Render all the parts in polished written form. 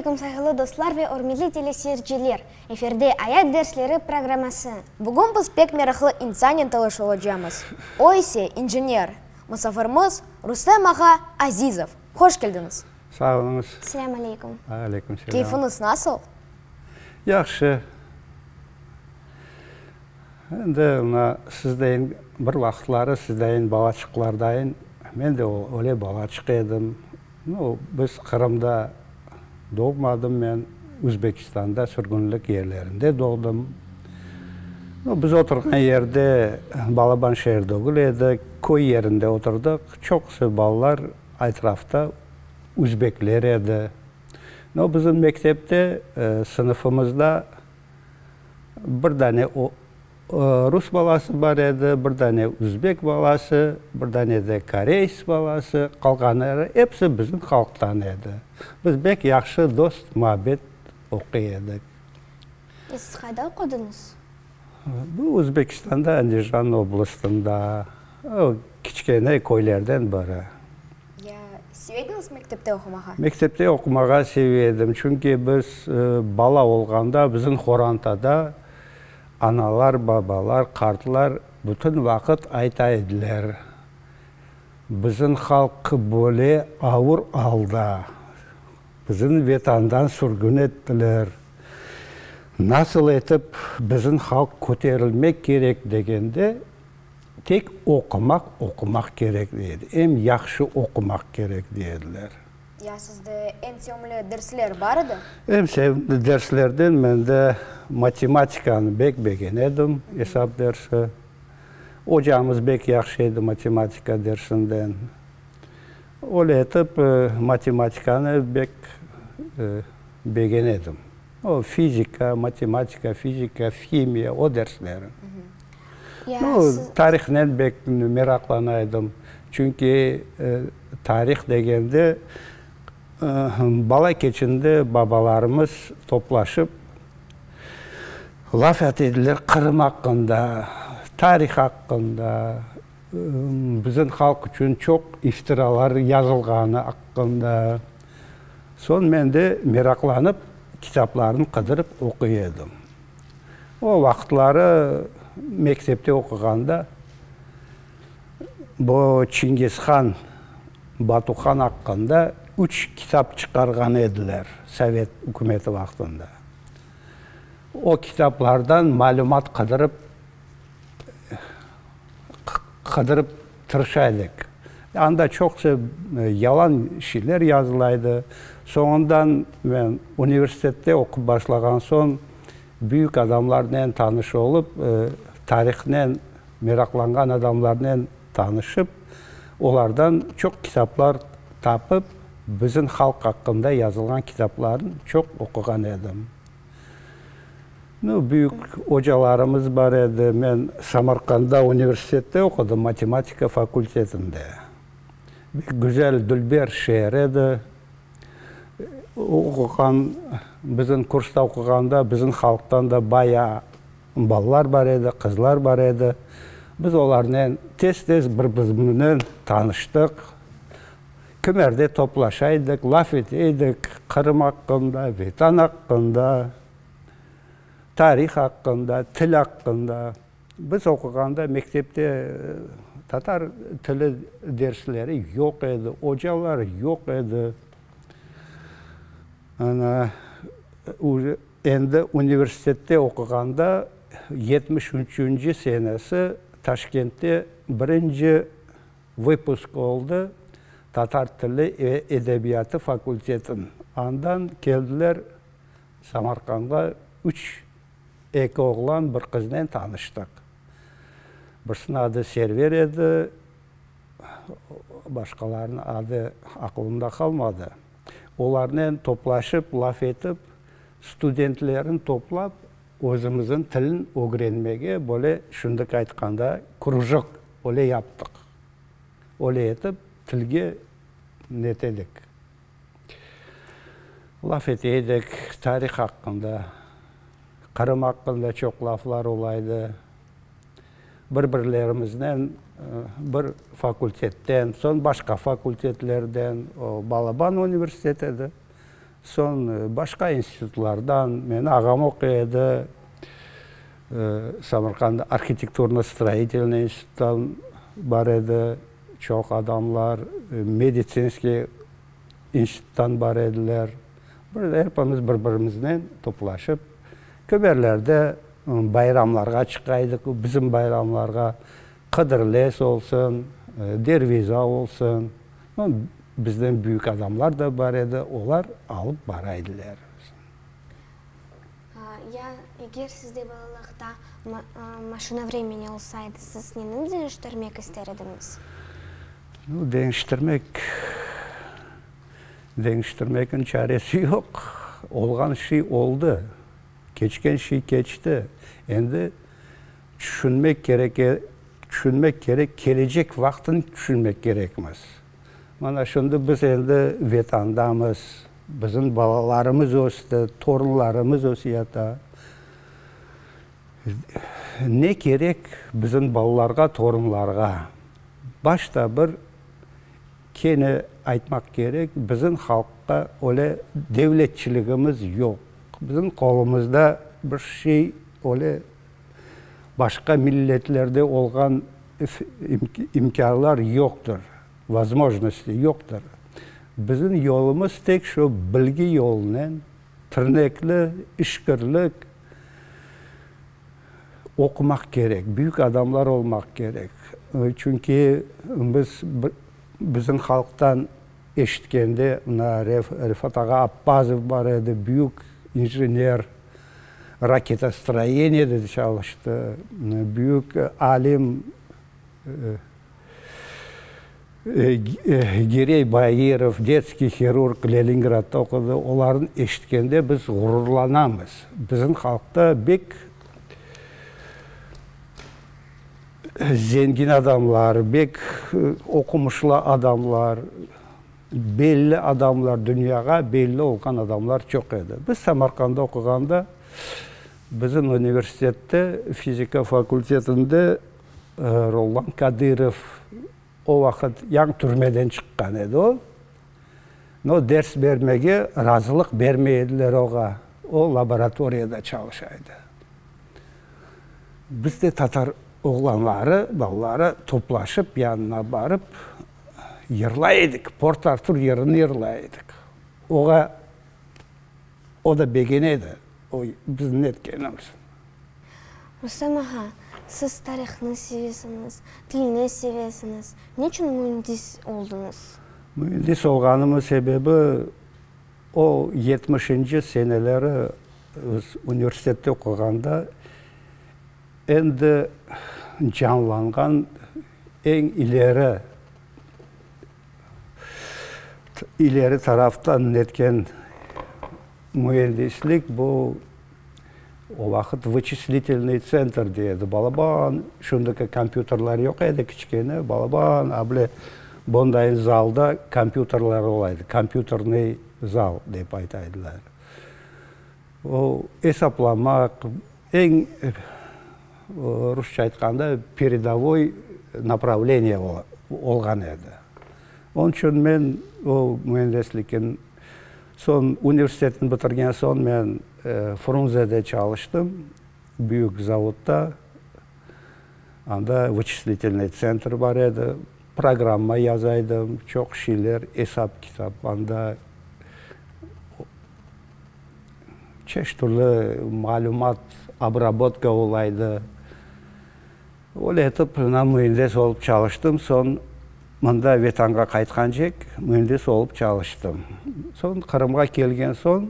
aleykum, sayğılı dostlar ve ürmetli teleseyirciler! Efirde Ayat dersleri programması. Bugün biz pek meraqlı insannen tanış olacamız. O ise injener. Musafirimiz Rustem ağa Azizov. Hoş keldiñiz! Sağ oluñız. Selâm aleykum. Aleyküm selâm. Keyfiñiz nasıl? Yahşı. Endi mına sizdeyin bir vaqıtları sizdeyin balaçıqlardayın men de öyle balaçıq edim. Nu, biz Qırımda doğmadım men, Özbekistanda sürgünlik yerlerinde doğdım. Nu, biz oturğan yerde balaban şeer degil edi, köy yerinde oturdıq. Çoqusı balalar etrafta özbekler edi. No, bizim mektepte, sınıfımızda bir dane rus balası bar edi, bir dane özbek balası, bir dane de koreys balası, qalğanları episi bizim halqtan edi. Biz bek yahşı dost, muabbet oquy edik. E siz qayda oqudıñız? Bu Özbekistanda, Andijan oblastında, o kiçkene köylerden biri. Ya seve ediñiz mektepte oqumağa? Mektepte oqumağa seve edim, çünki biz bala olğanda bizim qorantada analar, babalar, qartlar bütün vaqıt ayta ediler, Bizim halq böyle avur alda, Bizni Vetandan sürgün ettiler. Nasıl etip bizim halq köterilmek kerek degende, tek oqumaq, oqumaq kerek dey edi. Em yahşı oqumaq kerek dey ediler. Ya sizde eñ sevimli dersler bar edi? Eñ sevimli derslerden mende matematikanı bek begene edim, esap dersi. Ocamız bek yahşı edi matematika dersinden. Öyle etip, matematikanı bek begene edim. O, fizika, matematika, fizika, himiya, o dersleri. Nu, tarihnen bek meraqlana edim. Çünki tarih degende, bala keçinde babalarımız toplaşıp laf ete ediler Qırım aqqında, tarih aqqında. Bizim halq içün çoq iftiralar yazılğanı aqqında. Soñ men de meraqlanıp, kitaplarnı qıdırıp oquy edim. O vaqıtları mektepte oquğanda bu Çingiz han, Batu han aqqında üç kitap çıqarğan ediler sovet ükümeti vaqtında. O kitaplardan malümat qıdırıp Qıdırıp tırışa edik. Anda çoqsa yalan şeyler yazıla edi. Soñundan men universitette oqup başlağan soñ, büyük adamlarnen tanış olıp, tarihnen meraqlanğan adamlarnen tanışıp, olardan çoq kitaplar tapıp, bizim halq aqqında yazılğan kitaplarnı çoq oquğan edim. Nu, büyük ocalarımız bar edi. Men Samarqandda universitette oqudım, matematika fakultetinde. Bek güzel, dülber şeer edi. Oquğan, bizim kursta oquğanda bizim halqtan da bayağı balalar bar edi, qızlar bar edi. Biz olarnen tez-tez bir-birimiznen tanıştıq. Kimerde toplaşa edik, laf ete edik Qırım aqqında, Vetan aqqında. Tarih aqqında, til aqqında. Biz oquğanda mektepte tatar tili dersleri yoq edi, ocalar yoq edi. Ana, endi universitette oquğanda 73-nci senesi Taşkentte birinci vıpusk oldı tatar tili ve edebiyatı fakultetin. Andan keldiler Samarqandğa üç, eki oğlan, bir qıznen tanıştıq. Birisiniñ adı Server edi, başqalarınıñ adı aqılımda qalmadı. Olarnen toplaşıp, laf etip, studentlerni toplap, özümizniñ tilin ögrenmege böyle, şimdiki aytqanda, krujok öyle yaptıq. Öyle etip, tilge netedik. Laf ete edik tarih aqqında, Qırım aqqında çoq laflar ola edi. Bir-birlerimiznen bir fakultetten, soñ başqa fakultetlerden, o balaban universitet edi. Soñ başqa institutlardan, meni ağam oquy edi, Samarqand arhitekturno-stroitelnıy instituttan bar edi çoq adamlar, meditsinskiy instituttan bar ediler. Bir epimiz bir-birimiznen toplaşıp, köberlerde bayramlarğa çıqa edik, bizim bayramlarğa, Qıdırlez olsun, Derviza olsun, bizden büyük adamlar da bar edi, olar alıp bara ediler. Ya eger sizde balalıqta maşina vremeni olsaydı, siz neni deñiştirmek ister ediñiz? Nu, deñiştirmek, deñiştirmekniñ çaresi yoq. Olğan şey oldı, keçken şey keçti. Endi tüşünmek kerek, tüşünmek kerek, kelecek vaqtını tüşünmek kerekmiz. Mana şimdi biz endi Vetandamız, bizim balalarımız östi, torunlarımız öseyata. Ne kerek bizim balalarğa, torunlarğa? Başta bir kene aytmaq kerek, bizim halqqa öyle devletçiligimiz yoq. Bizim qolumızda bir şey öyle başqa milletlerde olğan imkânlar yoqtır, vozmojnosti yoqtır. Bizim yolumız tek şu bilgi yolunen, tirnekli, işkirlik, oqumaq kerek, büyük adamlar olmaq kerek. Çünki biz bizim halqtan eşitkende, mına Refat ağa Appazov bar edi, büyük injener, raketostroyeniyede de çalıştı, büyük alim Girey Bairov, detskiy hirurg, Leningradda oqudı. Olarnı eşitkende biz ğururlanamız. Bizim halqta bek zengin adamlar, bek oqumışlı adamlar, belli adamlar, dünyağa belli olğan adamlar çoq edi. Biz Samarqandda oquğanda, bizim universitette, fizika fakultetinde Rollan Kadırov, o vaqıt yañı türmeden çıqqan edi o. No, ders bermege razılıq bermey ediler oğa. O, laboratoriyada çalışa edi. Biz de tatar oğlanları, balaları toplaşıp yanına barıp yırlay edik, Port-Artur yırını yırlay edik. Oğa, o da begene edi o bizim netkenimizni. Rustem ağa, siz tarihnı sevesiñiz, tilni sevesiñiz. Neçün müendis oldıñız? Müendis olğanımın sebebi, o yetmişinci seneleri biz universitette oquğanda endi canlanğan eñ ileri, ileri taraftan netken müendislik bu o vaqıt vıçislitelnıy tsentr dey edi, balaban, şimdiki kompyuterler yoq edi, kiçkene, balaban, able bondayın zalda kompyuterler ola edi, kompyuternıy zal dep ayta ediler. O esaplamaq, eñ rusça aytqanda peredovoy napravleniye olğan edi. Onıñ içün men o müendislikin soñ universitetni bitirgen soñ men Frunzede çalıştım, büyük zavodda, anda vıçislitelnıy tsentr bar edi, programma yaza edim, çoq şeyler, esap-kitap anda. Çeşit türlü malümat obrabotka ola edi. Öyle etip, mına müendis olıp çalıştım. Soñ mında Vetanğa qaytqancek müendis olıp çalıştım. Soñ Qırımğa kelgen soñ,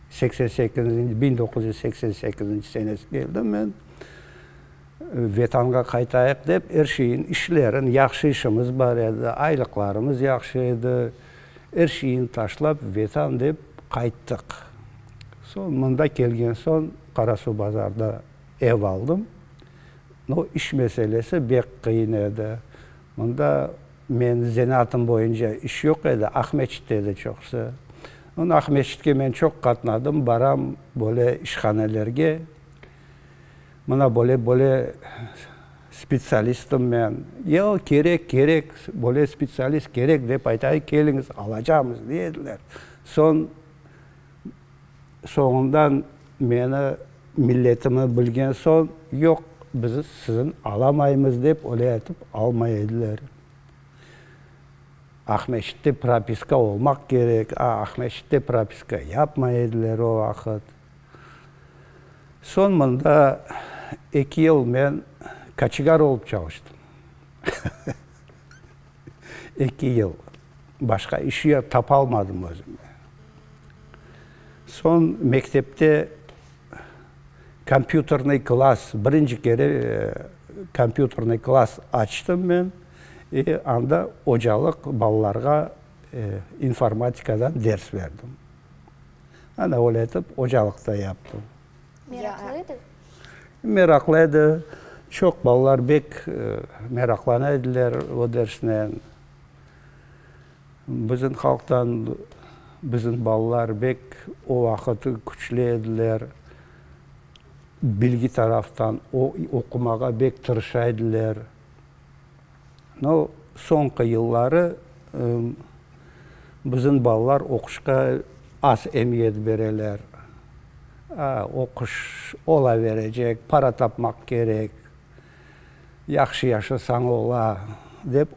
88, 1988 senesi keldim men. Vetanğa qaytayıq dep, er şeyin, işlerin, yahşı işimiz bar edi, aylıqlarımız yahşı edi. Er şeyni taşlap, Vetan dep qayttıq. Soñ mında kelgen soñ Qarasuvbazarda ev aldım. No, iş meselesi bek qıyın edi. Mında menim zenaatım boyunca iş yoq edi, Aqmeçitte edi çoqusı. Onı Aqmeçitke men çoq qatnadım, baram böyle işhanelerge. Mına böyle-böyle. Spetsialistim men. Yoq, kerek, kerek, böyle spetsialist kerek, dep ayta, keliñiz, alacamız, dey ediler. Soñ, soñundan meni, milletimi bilgen soñ, yoq, biz sizni alamaymız, dep öyle aytıp almay ediler. Aqmescitte propiska olmaq kerek, a Aqmescitte propiska yapmay ediler o vaqıt. Soñ mında eki yıl men koçegar olıp çalıştım. Eki yıl. Başqa iş tapalmadım özüme. Soñ mektepte kompyuternıy klass, birinci kere kompyuternıy klass açtım men. E, anda ocalıq balalarğa informatikadan ders berdim. Ana öyle etip ocalıq da yaptım. Meraqlı edi? Meraqlı edi. Çoq balalar bek meraqlana ediler o dersnen. Bizim halqtan bizim balalar bek o vaqıt küçlü ediler. Bilgi taraftan oqumağa bek tırışa ediler. No, soñki yılları bizim balalar oquşqa az emiyet bereler. A, oquş ola berecek, para tapmaq kerek, yahşı yaşasañ ola, dep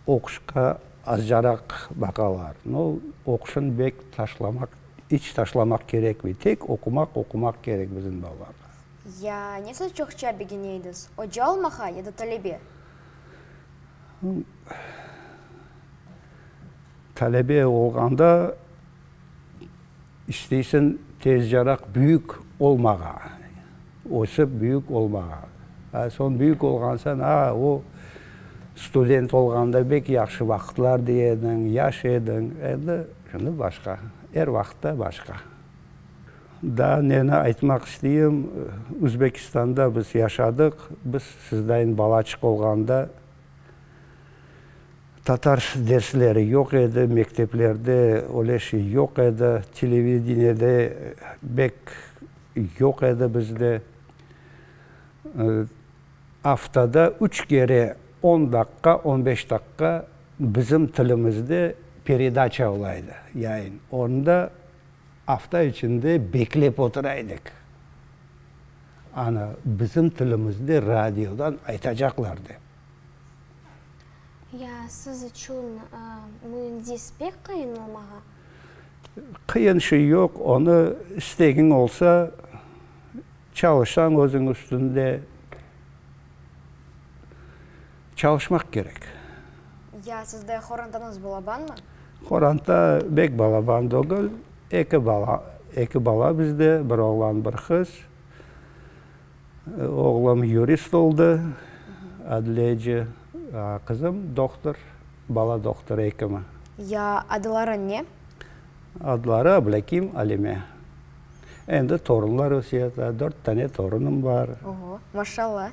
oquşqa azcaraq baqalar. No, oquşın bek taşlamaq, iç taşlamaq kerekmey. Tek oqumaq, oqumaq kerek bizim balalarğa. Ya nesi çoqça begeneydiz, oca olmağa ya da talebe? Talebe olğanda isteysiñ tezcaraq büyük olmağa, ösip büyük olmağa. Soñ büyük olğan soñ, a, o student olğanda bek yahşı vaqıtlar dey ediñ, yaş ediñ. Endi, şimdi başqa, er vaqıtta başqa. Daa neni aytmaq isteyim, Özbekistanda biz yaşadıq, biz sizdayın balaçıq olğanda tatar dersleri yoq edi, mekteplerde öyle şey yoq edi, televideniyede bek yoq edi bizde. Aftada üç kere on daqqa, on beş daqqa bizim tilimizde peredaça ola edi, yayın. Onda Afta içinde beklep otura edik. Ana, bizim tilimizde radiodan aytacaqlar dep. Ya siz içün müendis pek qıyın olmağa? Qıyın şey yoq, onı istegiñ olsa, çalışsañ özüñ üstünde, çalışmaq kerek. Ya sizde horantañız balabanmı? Horanta bek balaban degil, eki bala, eki bala bizde, bir oğlan, bir qız. Oğlum yurist oldı, adliyeci, a qızım dohtor, bala dohtor ekimi. Ya adları ne? Adları Ablâkim, Alime. Endi torunlar öseyata, dört tane torunım bar. Oho, maşallah.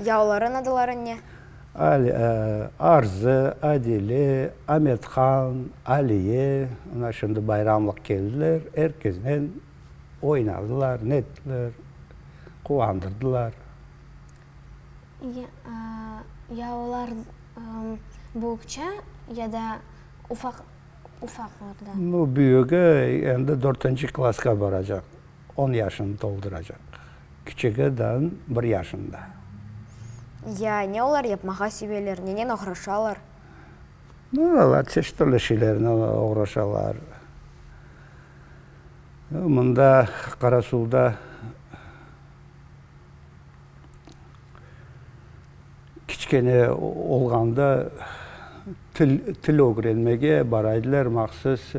Ya olarıñ adları ne? Arzı, Adile, Amethan, Aliye. Mına şimdi bayramlıq keldiler, er kesnen oynadılar, nettiler, quvandırdılar. Ya olar büyükçe ya da ufaq, ufaqlar da? Nu, büyügi endi dörtünci klassqa baracaq. On yaşını tolduracaq. Kiçigi daa bir yaşında. Ya ne olar yapmağa seveler, nenen oğraşalar? Olar çeşit türlü şeylernen oğraşalar. Mında, Qarasuvda kiçkene olğanda til, til ögrenmege bara ediler mahsus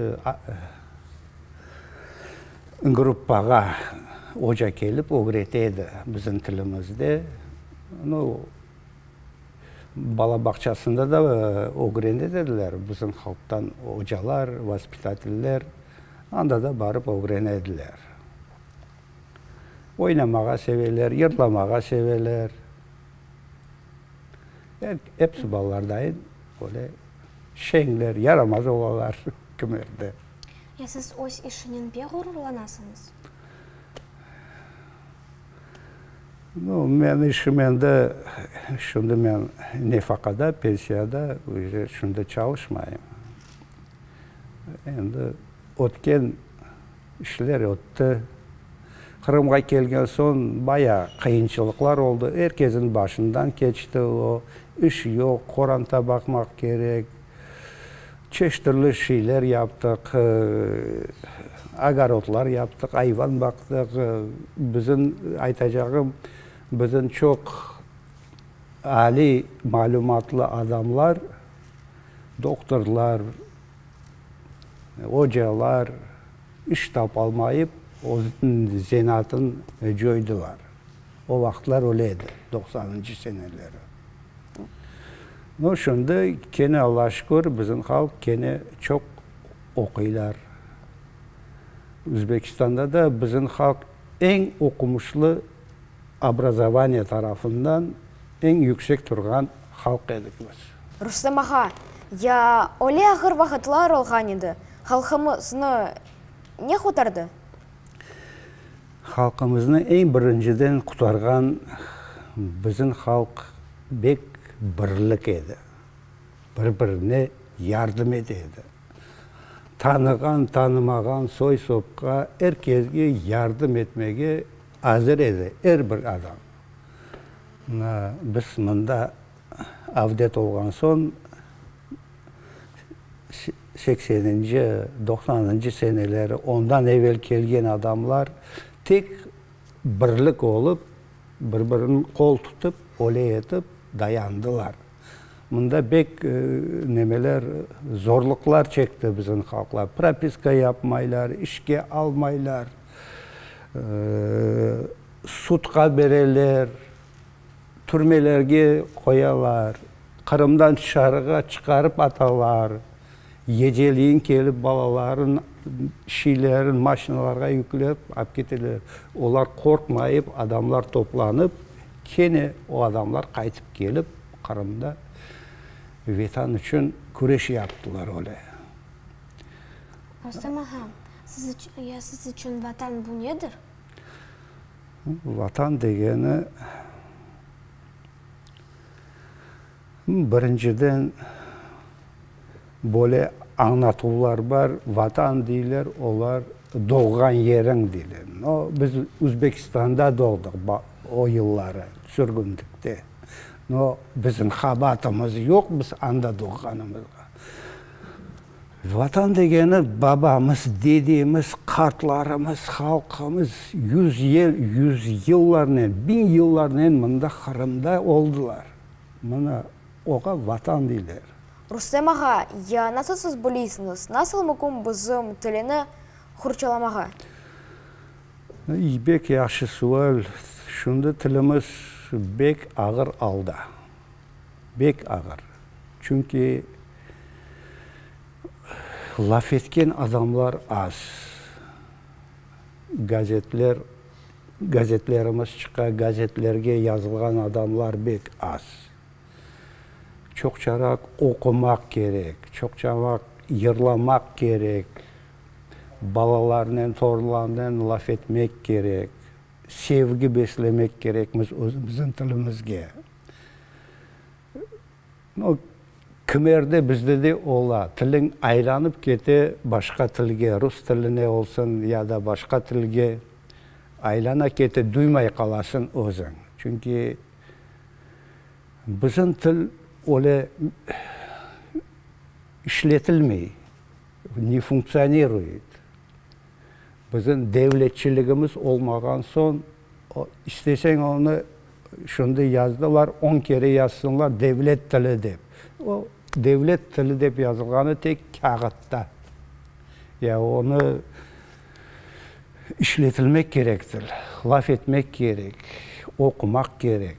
Gruppağa oca kelip ögrete edi bizim tilimizde. Nu, bala bağçasında da ögrene ediler bizim halqtan ocalar, vaspitateller, anda da barıp ögrene ediler. Oynamağa seveler, yırlamağa seveler. Episi balalar dayın öyle şeñler, yaramaz olalar kimerde. Ya siz öz işinen pek ğururlanasıñız? Nu, men işim endi, şimdi men nefaqada, pensiyada, uje şimdi çalışmayım. Endi ötken işler ötti. Qırımğa kelgen soñ bayağı qıyınçılıqlar oldı. Er kesin başından keçti o. İş yoq, qoranta baqmaq kerek. Çeşit türlü şeyler yaptıq, ogorodlar yaptıq, ayvan baqtıq. Bizim, aytacağım, bizim çoq aliy malümatlı adamlar, doktorlar, ocalar iş tapalmayıp, özüniñ zenaatını coydılar. O vaqıtlar öyle edi, doqsanıncı seneleri. No, şimdi kene Alla şükür, bizim halq kene çoq oquylar. Özbekistanda da bizim halq eñ oqumışlı, obrazovaniye tarafından eñ yüksek turğan halq edik biz. Rustem ağa, ya öyle ağır vaqıtlar olğan edi, halqımıznı ne qutardı? Halqımıznı eñ birinciden qutarğan bizim halq bek birlik edi. Bir-birine yardım ete edi. Tanığan, tanımağan, soy-sopqa, er kesge yardım etmege azır edi er bir adam. Mına biz mında avdet olğan soñ, sekseninci, doqsanıncı seneleri, ondan evel kelgen adamlar tek birlik olıp, bir-birini qol tutıp, öyle etip dayandılar. Mında bek nemeler, zorluqlar çekti bizim halqlar. Propiska yapmaylar, işke almaylar, sudqa bereler. Türmelerge qoyalar, Qırımdan tışarığa çıqarıp atalar, geceliyin kelip balaların, şeylerin maşinalarğa yüklep alıp keteler. Olar qorqmayıp, adamlar toplanıp, kene o adamlar qaytıp kelip Qırımda Vetan içün küreş yaptılar öyle. Rustem ağa, siz ya siz içün Vatan bu nedir? Vatan degeni, birinciden, böyle añlatuvlar bar, Vatan deyler, olar doğğan yeriñ deyler. No, biz Özbekistanda doğdıq o yılları, sürgünlikte. No, bizim qabaatımız yoq biz anda doğğanımızğa. Vatan degeni babamız, dedemiz, qartlarımız, halqımız yüz yel, yüz yıllarnen, biñ yıllarnen mında Qırımda oldılar. Mına oğa Vatan deyler. Rustem ağa, ya nasıl siz bileysiñiz, nasıl mümkün bizim tilini qorçalamağa? Bek yahşı sual. Şimdi tilimiz bek ağır alda. Bek ağır. Çünki laf etken adamlar az. Gazetler, gazetlerimiz çıqa, gazetlerge yazılğan adamlar bek az. Çoqçaraq oqumaq kerek, çoqçaraq yırlamaq kerek, balalarnen, torunlarnen laf etmek kerek, sevgi beslemek kerekmiz özümizniñ tilimizge. No, kimerde bizde de ola, tiliñ aylanıp kete başqa tilge, rus tiline olsun ya da başqa tilge aylana kete, duymay qalasıñ özüñ. Çünki bizim til öyle işletilmey, ne funktsioniruyet. Bizim devletçiligimiz olmağan soñ, isteseñ onı Şimdi yazdılar, on kere yazsınlar devlet tili dep. O, devlet tili dep yazılğanı tek kâğıtta. Ya onı işletilmek kerek til, laf etmek kerek, oqumaq kerek.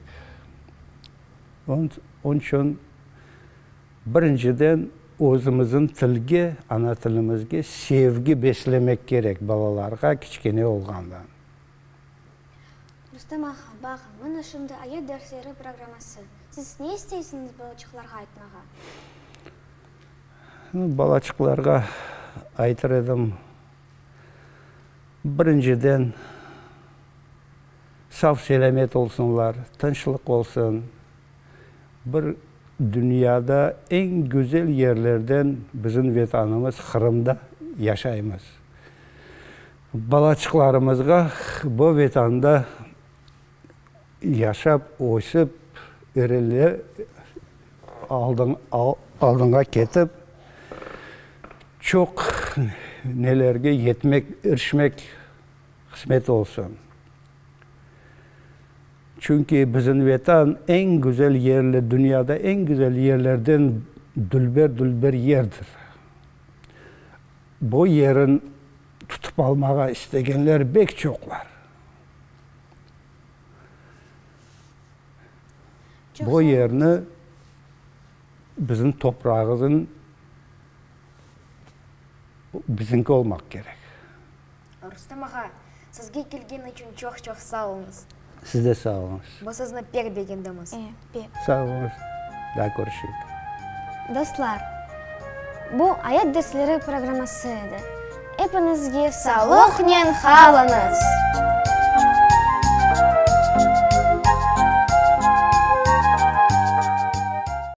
Onıñ içün birinciden özümizniñ tilge, ana tilimizge sevgi beslemek kerek balalarğa kiçkene olğandan. Rustem ağa, baqıñ, mına şimdi Ayat dersleri programması. Siz ne isteysiñiz balaçıqlarğa aytmağa? Balaçıqlarğa aytır edim, birinciden, Sav-selâmet olsunlar, tınçlıq olsun. Bir dünyada eñ güzel yerlerden bizim Vetanımız Qırımda yaşaymız. Balaçıqlarımızğa bu Vetanda yaşap, ösip, irile, aldınğa ketip, çoq nelerge yetmek, irişmek qısmet olsun. Çünki bizim Vetan eñ güzel yerli, dünyada eñ güzel yerlerden dülber-dülber yerdir. Bu yerin tutıp almağa istegenler bek çoqlar. Bu yerni bizim toprağımızın bizimki olmaq kerek. Rustem ağa, sizge kelgen içün çoq-çoq sağ oluñız. Siz de sağ oluñız. Biz sizni pek begendimiz. E, pek. Sağ oluñız. Daa körüşeyik. Dostlar, bu Ayat dersleri programması edi. Epiñizge Sağlıqnen qalıñız!